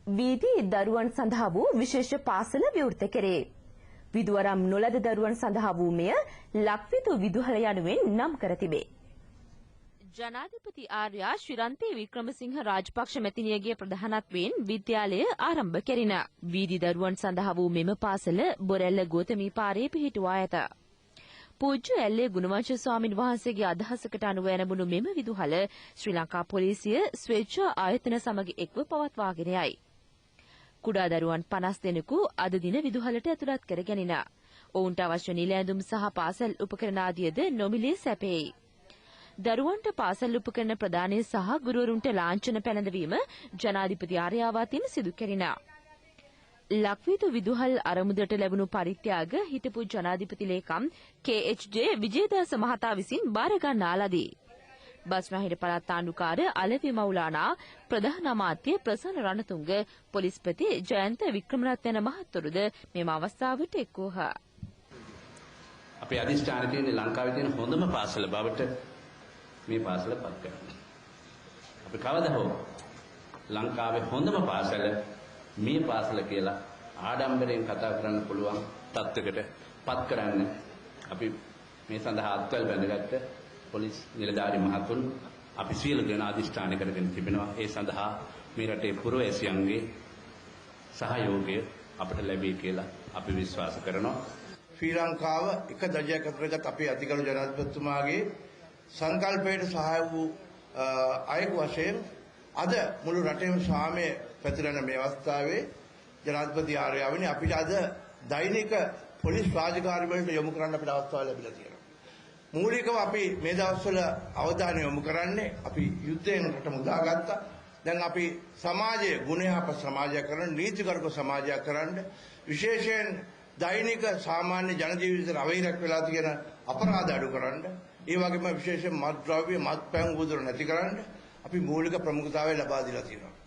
වීදි දරුවන් සඳහා වූ විශේෂ පාසල විවෘත කෙරේ. විදුවරම් නොලද දරුවන් සඳහා වූ මෙය ලක්විදු විදුහල යනුවෙන් නම් කර තිබේ. ජනාධිපති ආර්යා ශ්‍රීරන්ති වික්‍රමසිංහ රාජපක්ෂ මැතිණියගේ ප්‍රධානත්වයෙන් විද්‍යාලය ආරම්භ කෙරින. වීදි දරුවන් සඳහා වූ මෙම පාසල බොරැල්ල ගෝතමී පාරේ පිහිටුවා ඇත. පූජ්‍ය ඇල්ලේ ගුණවංශ ස්වාමින් වහන්සේගේ අදහසකට අනුව ඇරඹුණු මෙම විදුහල ශ්‍රී ලංකා පොලිසිය ස්වේච්ඡා ආයතන සමග එක්ව පවත්වාගෙන යයි. කුඩා දරුවන් 50 දෙනෙකු අද දින විදුහලට ඇතුළත් කර ගැනින. ඔවුන්ට අවශ්‍ය නිල ඇඳුම් සහ පාසල් උපකරණ ආදියද නොමිලේ සැපෙයි. දරුවන්ට පාසල් උපකරණ ප්‍රදානය සහ ගුරුවරුන්ට ලාංඡන පැළඳවීම ජනාධිපති ආර්යාව අතින් සිදු කෙරින. ලක්විදු විදුහල් අරමුදට ලැබුණු පරිත්‍යාග හිටපු ජනාධිපති ලේකම් KHJ Wijeyadasa මහතා විසින් බාර ගන්නා ලදී. බස්නාහිර පළාත් ආණ්ඩුකාර අලවි මවුලානා, ප්‍රධාන අමාත්‍ය ප්‍රසන්න රණතුංග, පොලිස්පති ජයන්ත වික්‍රමරත්න යන මහත්වරුද මෙම අවස්ථාවට එක් වූහ. අපේ අධිෂ්ඨානය තියෙන්නේ ලංකාවේ තියෙන හොඳම පාසල බවට මේ පාසල පත් කරන්න. අපි කවදා හෝ ලංකාවේ හොඳම පාසල මේ පාසල කියලා ආඩම්බරයෙන් කතා කරන්න පුළුවන් තත්ත්වයකට පත් කරන්න අපි මේ සඳහා අත්වැල් බැඳගත්ත පොලිස් නිලධාරි මහතුන් අපි සියලු දෙනා අධිෂ්ඨාන කරගෙන තිබෙනවා. ඒ සඳහා මේ රටේ පුරවැසියන්ගේ සහයෝගය අපට ලැබේ කියලා අපි විශ්වාස කරනවා. ශ්‍රී ලංකාව එක ධජයක් අතරගත් අපේ අතිගරු ජනාධිපතිතුමාගේ සංකල්පයට සහාය වූ අයෙකු වශයෙන් අද මුළු රටේම සාමය පැතිරෙන මේ අවස්ථාවේ ජනාධිපති ආර්යාවනි අපිට අද දෛනික පොලිස් රාජකාරි වලට යොමු කරන්න අපිට අවස්ථාව ලැබිලා තියෙනවා. මූලිකව අපි මේ දවස්වල අවධානය යොමු කරන්නේ අපි යුද්ධයෙන් රට මුදාගත්තා. දැන් අපි සමාජය ගුණයහපත් සමාජයක් කරන්න, නීතිගරුක සමාජයක් කරන්න, විශේෂයෙන් දෛනික සාමාන්‍ය ජන ජීවිතයට අවහිරක් වෙලා තියෙන අපරාධ අඩු කරන්න, ඒ වගේම විශේෂයෙන් මත්ද්‍රව්‍ය මත්පැන් උපද්‍රව නැති කරන්න අපි මූලික ප්‍රමුඛතාවය ලබා දීලා තියෙනවා.